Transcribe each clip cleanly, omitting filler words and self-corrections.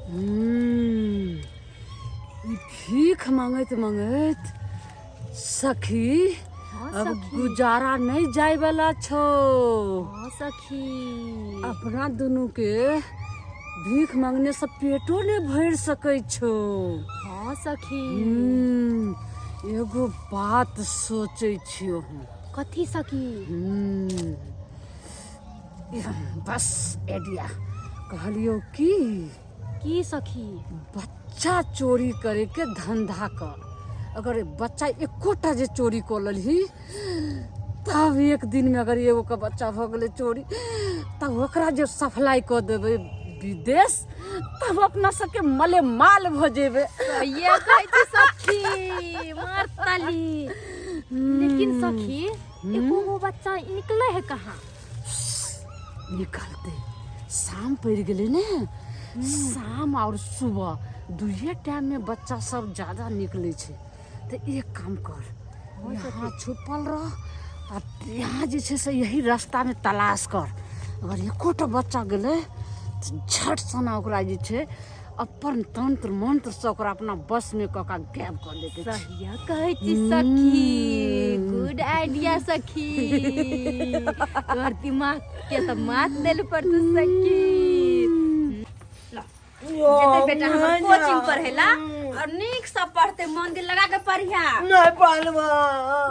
ई भीख मांगैत मांगैत सखी हाँ अब सखी। गुजारा नहीं जाए वाला छो। हाँ सखी, अपना दुनू के भीख मांगने से पेटो नहीं भर सकै छो। हाँ सखी। एगो बात सोचै छियो हम। कथी सखी? बस आइडिया कहलियो की की सखी? बच्चा चोरी करे के धंधा कर। अगर बच्चा एकोटा जे चोरी कऽ लेलही तब एक दिन में अगर एगो के बच्चा भऽ गेलै चोरी तब ओकरा जे सप्लाई कऽ देबै विदेश तब अपना सबके मले माल भऽ जेबै। सहिए कहै छी सखी, मार ताली। लेकिन सखी एको गो बच्चा निकले है कहाँ? निकलते शाम पड़ि गेलै ने, शाम और सुबह दुइये टाइम में बच्चा सब ज्यादा निकले छै। तऽ एक काम कर, यहाँ छुपल रह आ यहाँ जे छै से यही रास्ता में तलाश कर। अगर एकोटा बच्चा गेलै तऽ झट सना ओकरा जे छै अपन तंत्र मंत्र से ओकरा अपना बस में कऽ के गायब कऽ दैके छै। सहिया कहै छी सखी, गुड आइडिया सखी। तोहर दिमाग के तऽ मात देल पड़तौ सखी। जेतै बेटा हमर कोचिंग पढ़ेला और नीक से पढ़ते, मन दिल लगा के पढ़िया। नहीं पालवा।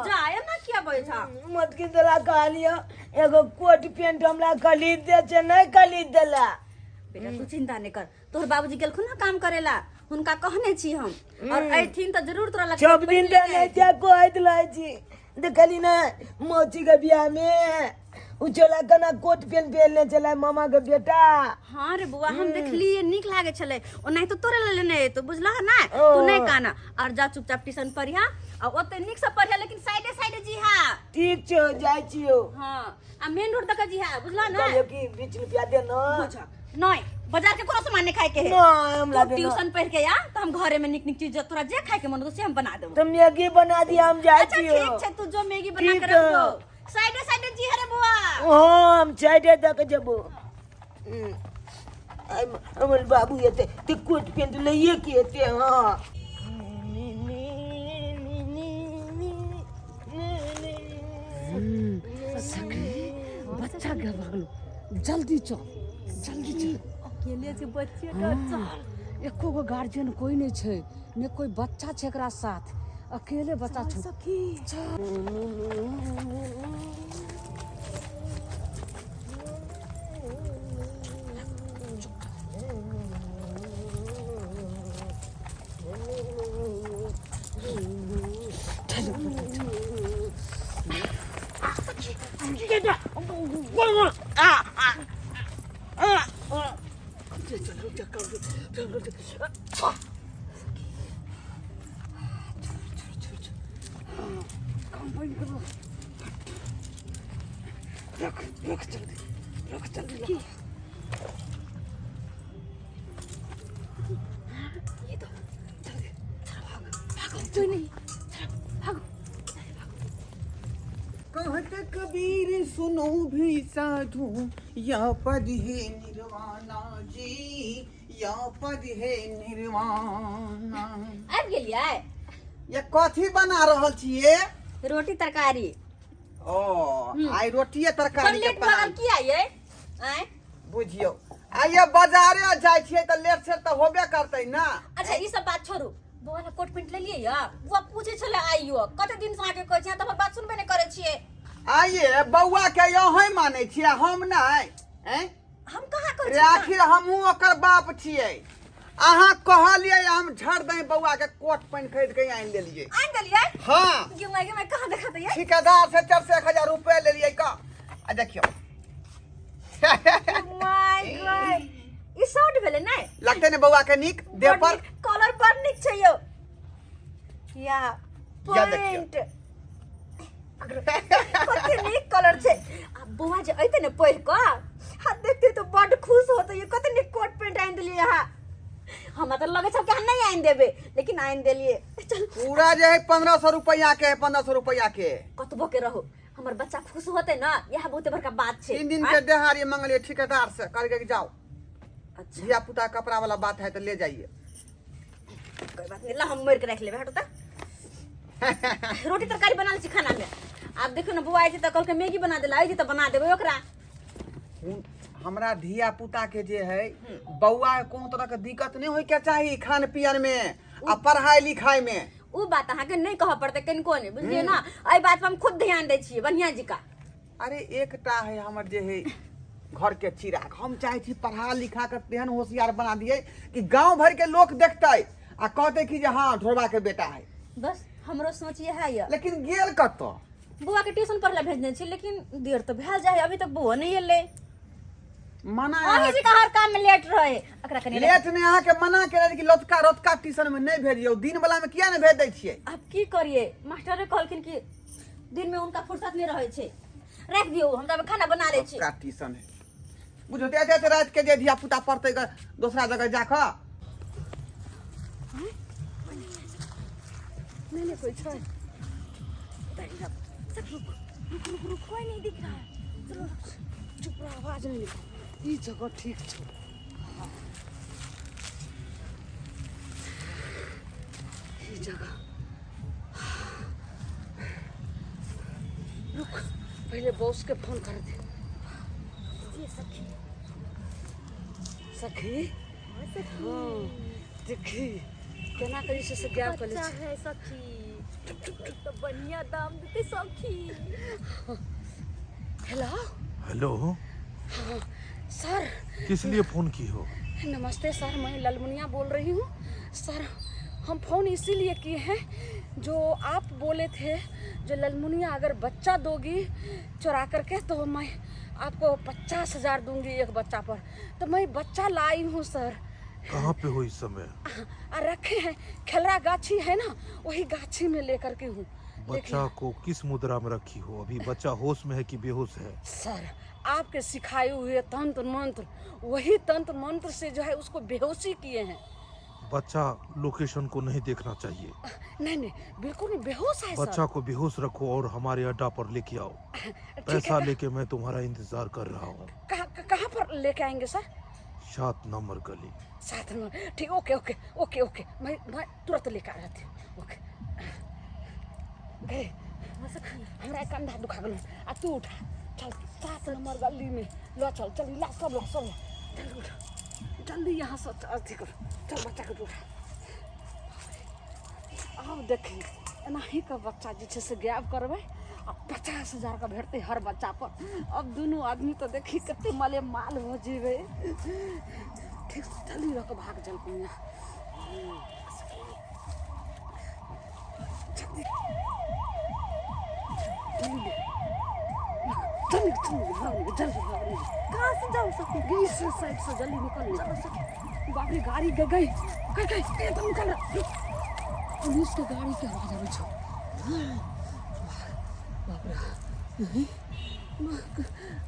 जा एना किया बजै छा? मत की देला कहलियो एगो कोट पेंट हमरा खरीद दे छै, नहीं खरीद देला। बेटा तू चिंता नहीं कर, तोहर बाबूजी गेलखुन ना काम करेला, हुनका कहने छी हम और अयथिन तऽ जरूर तोरा लग सब दिन ते नहीं ते कहैत रहै छी। देखली ना मौसी के बियाह में उ चला केना कोट पेंट पहनले छलै मामा के बेटा। हाँ रे बुआ, हम देखलिए नीक लागे छलै, ओनाहि तो तोरे ले लेने एतो, बुझलह ना? तू नहीं काना और जा चुपचाप ट्यूशन पढ़िया आ ओते नीक से पढ़िया, लेकिन साइडे साइडे जीहा। ठीक छौ, जाइ छियौ। हाँ आ मेन रोड तक जीहा, बुझलह ना? कहलियौ कि 20 रुपया दे ना। बुझ नहीं, बाजार के कोनो सामान नहीं खाए के है। नहीं, हमरा तू दे ना। ट्यूशन पढ़ के आ तो हम घरे में निक निक चीज तोरा जे खाए के मन होतो से हम बना देबो। तो मैगी बना दिया, हम जाइ अच्छा छियौ। ठीक छै, तू जो मैगी बना ठीक के रख है। दो। साइडे साइडे जी हरे बुआ। हाँ, हम साइडे तक जबो। हमर बाबू एते ते कोट पेंट लइए के एते। हाँ सखी बच्चा के भगलो, जल्दी चल जल्दी चल। अकेले छै बच्चे। हाँ, एको गो गार्जियन कोई नहीं छै, ने कोई बच्चा छै एकरा साथ, अकेले बच्चा छौ। सखी चल। रख रख जल्दी, रख जल्दी, रख। ये तो जल्दी भाग भाग, कोई नहीं, भागो। कहत कबीर सुनो भी साधु, या पद है निर्वाणा जी, या पद है निर्वाणा। आबि गेलियै? ये कथी बना रहल छियै? रोटी तरकारी। ओ आइ रोटिए पर तरकारी के लेट भऽ गेल प्लान। किया यै? आँय बुझियौ आइये बाजारे जाइ छियै तऽ लेट सेट तऽ होबे करतै ना। अच्छा ई सब बात छोड़ू, बौआ ने कोट पेंट लेलियै या? बौआ पूछै छलै आइयो, कते दिन से अहाँके कहै छी, अहाँ तऽ हमर बात सुनबे नहि करै छियै। आइये बौआ के अहें मानै छियै हम नहि? ऐं हम कहाँ कहै रे छियै? आखिर हमहूँ ओकर बाप छियै। अहाँ कहलियै हम झड़ दही बौआ के कोट पेंट खरीद के आनि लेलियै। आनि देलियै? हाँ। गे my, गे my, कहाँ देखा दैयै? ठिकेदार से 4 से 1000 रुपया लेलियै का। आ देखियौ। My God, ई शर्ट भेलै नै? लगतै ने बौआ के नीक देह पर? कलर बड़ नीक छै यौ। या या देखियौ। पैंट कते नीक कलर छै। आ बौआ जे अइतै ने पढ़ि कऽ आ देखतै तऽ बड्ड खुश होतै। ये कते नीक कोट पैंट आनि देलियै अहाँ। हमरा तऽ लगै छल कि अहाँ नहि आनि देबै, लेकिन आनि देलियै। चल पूरा जे है 1500 रुपया के है, 1500 रुपया के। कतबो के रहो, हमर बच्चा खुश होतै ने, इएह बहुते बड़का बात छै। 3 दिन के देहाड़ी मंगलियै ठिकेदार से, कहलकै कि जाओ। अच्छा। धिया पुता कपड़ा वाला बात है तो ले जाइए। कोई बात नहीं, ला हम मर के रख लेबै। हटो त, रोटी तरकारी बना लै छी खाना में। आब देखियौ ने, बौआ आइ छै तऽ कहलकै मैगी बना देला, आइ छै तऽ बना देबै ओकरा। हमरा धिया पुता के जे है बौआ के कोनो तरह के दिक्कत नहीं होय के चाही खान पियन में आ पढ़ाई लिखाई में। उ बात अहाँके नहीं कहऽ पड़तै कनिको नहि, बुझलियै ने? एहि बात पर हम खुद ध्यान दै छियै बढ़िआँ जकाँ। अरे एकटा है हमर जे है घर के चिराग, हम चाहे छी पढ़ा लिखा के तेहन होशियार बना दिए कि गांव भर के लोग देखते आ कहते कि जे हाँ ढोरबा के बेटा है। बस हमरो सोच इएह यऽ। लेकिन गेल कतऽ? बौआ के ट्यूशन पढ़ ला भेजने छी, लेकिन देर तऽ भेल जाइ है, अभी तक बौआ नहीं एलै। मना अहीं जी हर काम में लेट रहे, एकरा कनी लेट नहीं, अहाँ के मना के रहे कि लतका रतका ट्यूशन में नहीं भेजियो, दिन वाला में किया नहीं भेज दै छियै? आब की करिए, मास्टरे कहलखिन कि दिन में उनका फुर्सत नहीं रहे छै। राख दियौ, हम तऽ खाना बना लै छी। लतका ट्यूशन है बुझो, ते ते रात के जे धिया पुता पढ़तै ग दोसरा जगह जाकऽ। नहीं नहीं, कोई छै। रुक रुक रुक, कोई नहीं दिख रहा है, चलो। चुप रह, आवाज नहीं निकाल। ई जगह ठीक छै। ई जगह रुक, पहले बॉस के फोन कर दे। सखी। सखी, हाँ देखी केना करी से गायब कर ले। बच्चा है सखी, तो बढ़िया दाम देते सखी। हेलो। हेलो। हाँ सर। किस लिए फोन की हो? नमस्ते सर, मैं ललमुनिया बोल रही हूँ सर। हम फोन इसीलिए किए हैं, जो आप बोले थे जो ललमुनिया अगर बच्चा दोगी चुरा करके तो मैं आपको 50,000 दूंगी एक बच्चा पर, तो मैं बच्चा लाई हूँ सर। कहाँ पे हो इस समय? आ रखे हैं, खेलरा गाछी है ना, वही गाछी में लेकर के हूँ। बच्चा को किस मुद्रा में रखी हो अभी? बच्चा होश में है कि बेहोश है? सर, आपके सिखाए हुए तंत्र मंत्र, वही तंत्र मंत्र से जो है उसको बेहोशी किए हैं। बच्चा लोकेशन को नहीं देखना चाहिए। नहीं नहीं, बिल्कुल नहीं, बेहोश है। बच्चा को बेहोश रखो और हमारे अड्डा पर लेके आओ। सर ठीक पैसा है। लेके मैं तुम्हारा इंतजार कर रहा हूँ। कहाँ कहाँ पर लेके आएंगे सर? 7 नंबर गली। 7 नंबर, ठीक, ओके ओके ओके ओके, मैं तुरंत लेकर आ जाती हूँ, ओके। गए, हमरा कंधा दुखा गेल, आ तू उठा, चल 7 नंबर गली में लो चल। चल ला, सब ला, सब ला, जल्दी उठा, जल्दी यहाँ से अथी कर, चल बच्चा के उठा। आब देखी एनाही के बच्चा जे छै से गायब करबै आ 50,000 के भेटतै हर बच्चा पर। अब दुनू आदमी तऽ देखी कते माले माल हो जेबै। ठीक से जल्दी रह के भाग चल कुइया, जल्दी जल्दी जल्दी जल्दी भाग, जल्दी भाग। कहाँ से जाऊँ सखी? इस साइड से जल्दी निकल। चलो सखी। बाप रे, गाड़ी गई गई गई गई, एकदम निकल रहा। पुलिस के गाड़ी के आवाज आबै छौ। बाप रे,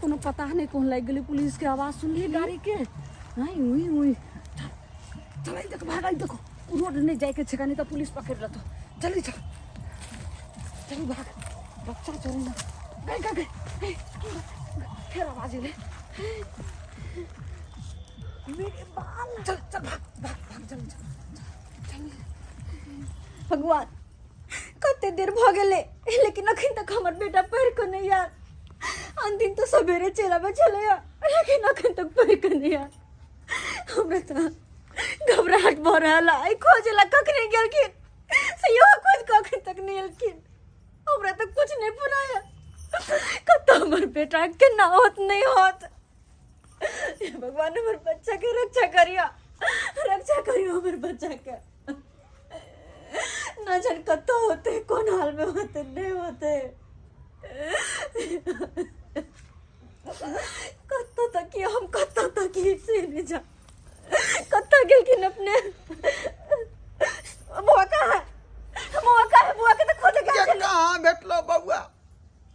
कोनो पता नहीं कोन लागि गेलै। पुलिस के आवाज सुनलियै गाड़ी के? नहीं उई उई, चल चल, ई देख, भाग, ई देखो, रोड नहीं जाए के छै, नहीं तो पुलिस पकड़ लेतो। जल्दी चल, जल्दी भाग, बच्चा चोरी ना। गई गई गई गई, फिर आवाज एलै। मेरे बाल। चल चल, भाग भाग भाग, जल्दी चल चल। भगवान, कते देर भऽ गेलै, लेकिन अखन तक हमर बेटा पढ़ि कऽ नहि आयल। आन दिन तऽ सवेरे चलि आबै छलैया, लेकिन अखन तक पढ़ि कऽ नहि आयल। हमरा तऽ घबराहट भऽ रहल है। खोजे ला कखने गेलखिन से इहो खोज कऽ अखन तक नहि एलखिन। हमरा तऽ कुछ नहि फुराया, कतऽ हमर बेटा, केना होत नहि होत। हे भगवान, हमर बच्चा के रक्षा करियो, रक्षा करियो हमर बच्चा के। ना जान कतऽ होते, कोन हाल में होते, नहीं होते, कतऽ तक हम, कतऽ तक से नहीं जा, कतऽ गेलखिन अपने। बुआ कहाँ है? बुआ कहाँ है? बुआ के तऽ खोजे गेल के छलै। कहाँ भेटलो बौआ?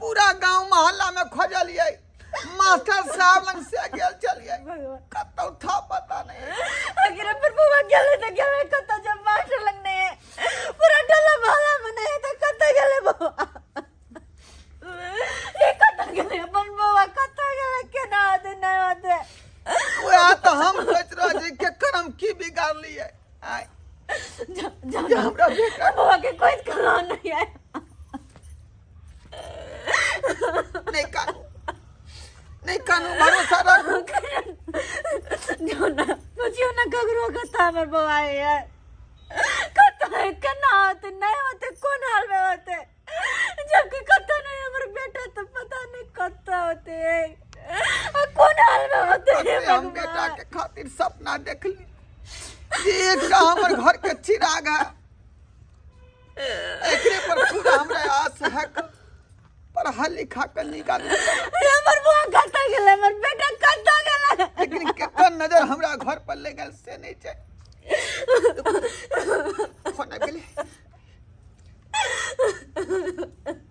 पूरा गांव मोहल्ला में खोजलियै, मास्टर साहब लग से गेल चलियै, कतौ था पता नहीं। आखिर अपन बुआ गेलै तऽ गेलै कतऽ? जब मास्टर लग नहीं है, पूरा टोला मोहल्ला में नहीं है, तऽ कतऽ गेलै बौआ? ये कतऽ गेलै अपन बौआ? कतऽ गेलै? केना होतै, नहि होतै? वएह तऽ हम सोचि रहल। करलियै आय जा जा जे हमरा बेटा बौआ के कोई कला नहीं है। नहीं कानू, नहीं कानू, भरोसा रखू। जो ना पूछियो ना ककरो, कता हमर बौआ है, कता है, केना होते, नहीं होते, कोन हाल में होते, जबकि कता नहीं हमर बेटा, तो पता नहीं कता होते आ कोन हाल में होते। हे कते हम बेटा भगवान। के खातिर सपना देखली जे एकटा हमर घर के चिराग है, एकरे पर पूरा हमरा आस है, पढ़ा लिखा कर निकाल। हमर बौआ कता गेलै, हमर बेटा कता गेलै? लेकिन केकर नजर हमरा घर पर ले गेल से नहीं छै। फोन आबि गेलै।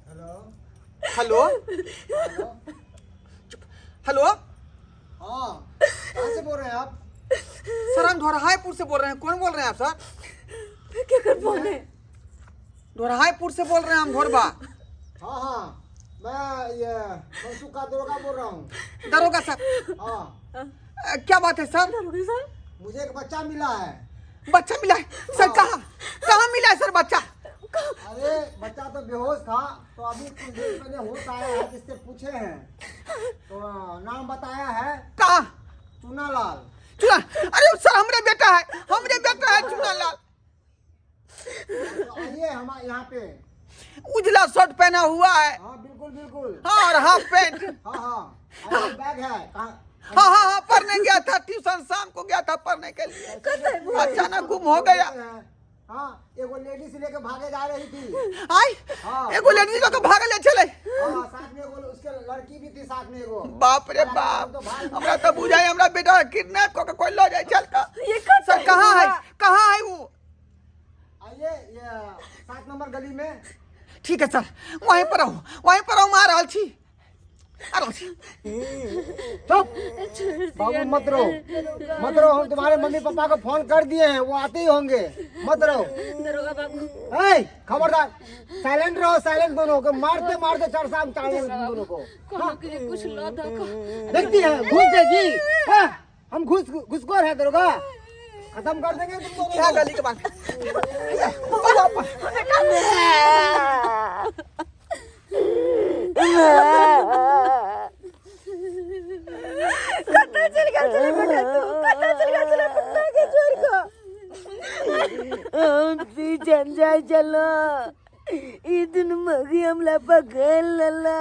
हेलो। हेलो। चुप। हेलो। हाँ, कहाँ से बोल रहे हैं आप? सर, हम ढोरहाईपुर से बोल रहे हैं। कौन बोल रहे हैं आप सर? केकर फोन है? ढोरहाईपुर से बोल रहे हैं हम, ढोरबा। हाँ हाँ, मैं ये मनसुख का दरोगा बोल रहा हूँ। दरोगा साहब? हाँ। क्या बात है सर? दरोगा साहब। मुझे एक बच्चा मिला है। बच्चा मिला है सर? कहाँ कहाँ मिला है सर बच्चा? अरे, बच्चा तो बेहोश था, तो अभी कुछ देर पहले होश आया है। जिससे पूछे हैं तो नाम बताया है। कहाँ? चुनालाल। चुना, अरे सर, हमरे बेटा है, हमरे बेटा है चुनालाल। तो आइए हम यहाँ पे। उजला शर्ट पहना हुआ है? हाँ, बिल्कुल बिल्कुल। हाँ, और हाफ पैंट? हाँ हाँ, अरे बैग है कहाँ? हाँ हाँ हाँ, पढ़ने गया था ट्यूशन, शाम को गया था पढ़ने के लिए, अचानक गुम हो गया। हाँ, एगो लेडीज लेके भागे जा रही थी। आई? हाँ। एगो लेडीज लोग भागले चले? हाँ, साथ में एगो उसके लड़की भी थी, साथ में एगो। बाप रे बाप, हमरा तो बुझाई हमरा बेटा किडनैप कऽ के कोई लऽ जाय चल का। ये कता? सर, कहाँ है, कहाँ है वो? आइए, ये 7 नंबर गली में। ठीक है सर, वहीं पर रहू, वहीं पर रहू, आ रहल छी, आ रहल छी। चुप बाबू, मत रो, मत रो। हम तुम्हारे मम्मी पापा को फोन कर दिए हैं, वो आते ही होंगे, मत रो। दरोगा बाबू। ए, खबरदार, साइलेंट रहो, साइलेंट। दोनों को मारते मारते चार साम चार दोनों को। कोनो के कुछ ल दऽ कऽ। देखती है, घूस देगी? हाँ, हम घूस घुसखोर है दरोगा? खत्म कर देंगे तुम दोनों क्या को। गली के बाद कता चल गेल छलै बेटा तू? कता चल गेल छलै कुत्ता के छोड़ कऽ? हम ट्यूशन जाय छलो, ई दुनू मौगी हमरा पकड़ लेला।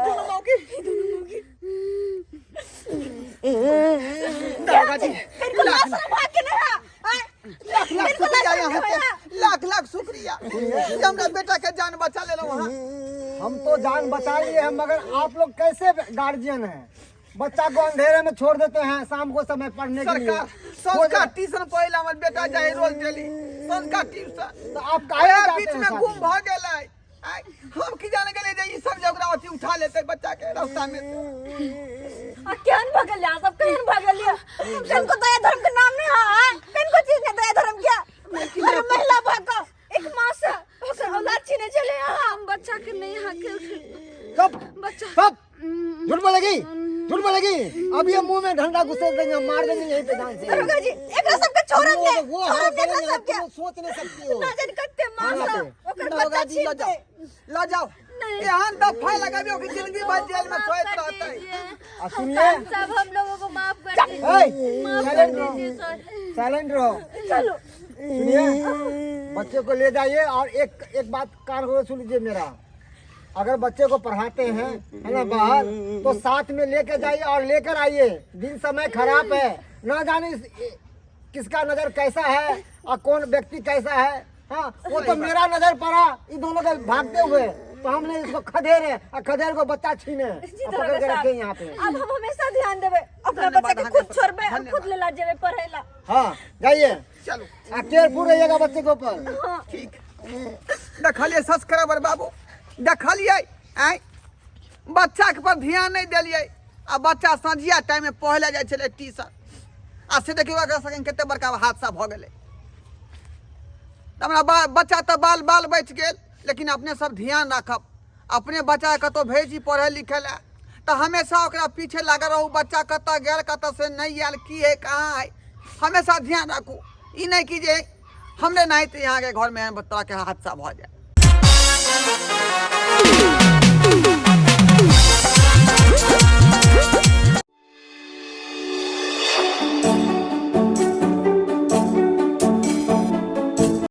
दुनू मौगी, दरोगा जी, लाख भाग के नहीं है? लाख लाख शुक्रिया यहाँ के, लाख लाख शुक्रिया जे हमरा बेटा के जान बचा लेलहुँ अहाँ। हम तो जान बचा लिए हैं, मगर आप लोग कैसे गार्जियन हैं? बच्चा को अंधेरे में छोड़ देते हैं शाम को समय पढ़ने के लिए। सरकार, संस्कार ट्यूशन पढ़े हमर बेटा जाए रोज डेली संस्कार ट्यूशन। तो आप काहे आया जाते बीच हैं में साथ गुम में? भऽ गेलै। आय, हम की जाने गेलै जे ई सब जे ओकरा अथी उठा लेतै बच्चा के रास्ता में से। आ केहन भऽ गेल सब, केहन भऽ गेल? कनको दया धर्म के नाम नहीं है, कनको चीज नहीं दया धर्म के। अरे, महिला भऽ कऽ एक माँ से ओकर औलाद छीने चले अहाँ। हम बच्चा के नहीं हाके। चुप। बच्चा। चुप, झूठ बोलेगी, झूठ बोलेगी? अब ये मुंह में डंडा घुसेड़ देंगे, हम मार देंगे यहीं पे जान से। दरोगा जी, एकरा सबके छोड़ब वो ने वो हाल छोड़ब ने एकरा करेंगे, सबके। तुम सोच नहीं सकती हो। ना जाने कते माँ हाँ, से तो। ओकर दरोगा बच्चा जी, लऽ छीनते। जाओ, लऽ जाओ। एहन दफा लगाबियो कि जिंदगी भर जेल में सोइत रहतै। और सुनिए। सब हम लोगों को माफ कर दीजिए, माफ कर साइलेंट रहो। दीजिए सर। साइलेंट रहो। चलो। सुनिए, बच्चे को ले जाइए और एक एक बात कान खोल सुन लीजिए मेरा। अगर बच्चे को पढ़ाते हैं, है ना, बाहर, तो साथ में लेके जाइए और लेकर आइए। दिन समय खराब है, ना जाने किसका नजर कैसा है और कौन व्यक्ति कैसा है। हाँ, वो तो मेरा नजर पड़ा ये दोनों के भागते हुए, तो हमने इसको खदेरे और खदेर को बच्चा छीने जी और दरोगा पकड़ के साहब, रखे यहाँ पे। अब हम हमेशा ध्यान देबै अपना धन्यवाद बच्चा के, अहाँके। खुद छोड़बै और खुद धन्यवाद। लेला जेबै पढ़ै ला। हाँ, जाइए। चलू। आ केयरफुल रहिएगा बच्चे के ऊपर। ठीक। देखलियै सब्सक्राइबर बाबू, देखलियै? आँय, बच्चाके पर ध्यान नहि देलियै आ बच्चा साँझिया टाइममे पढ़ै जाइ छलै ट्यूशन, आ से देखियौ एकरा संगे कते बड़का हादसा भऽ गेलै। तऽ हमरा बच्चा तऽ बाल बाल बचि गेल, लेकिन अपने सब ध्यान राखब। अपने बच्चाके कतहु भेजी पढ़ै लिखै लए तऽ हमेशा ओकरा पीछे लागल रहू, बच्चा कतऽ गेल, कतऽ से नहि आयल, की है, कहाँ है, हमेशा ध्यान राखू। ई नहि कि जे हमरे नाहित यहाँके घरमे एहन तरहके हादसा भऽ जाय।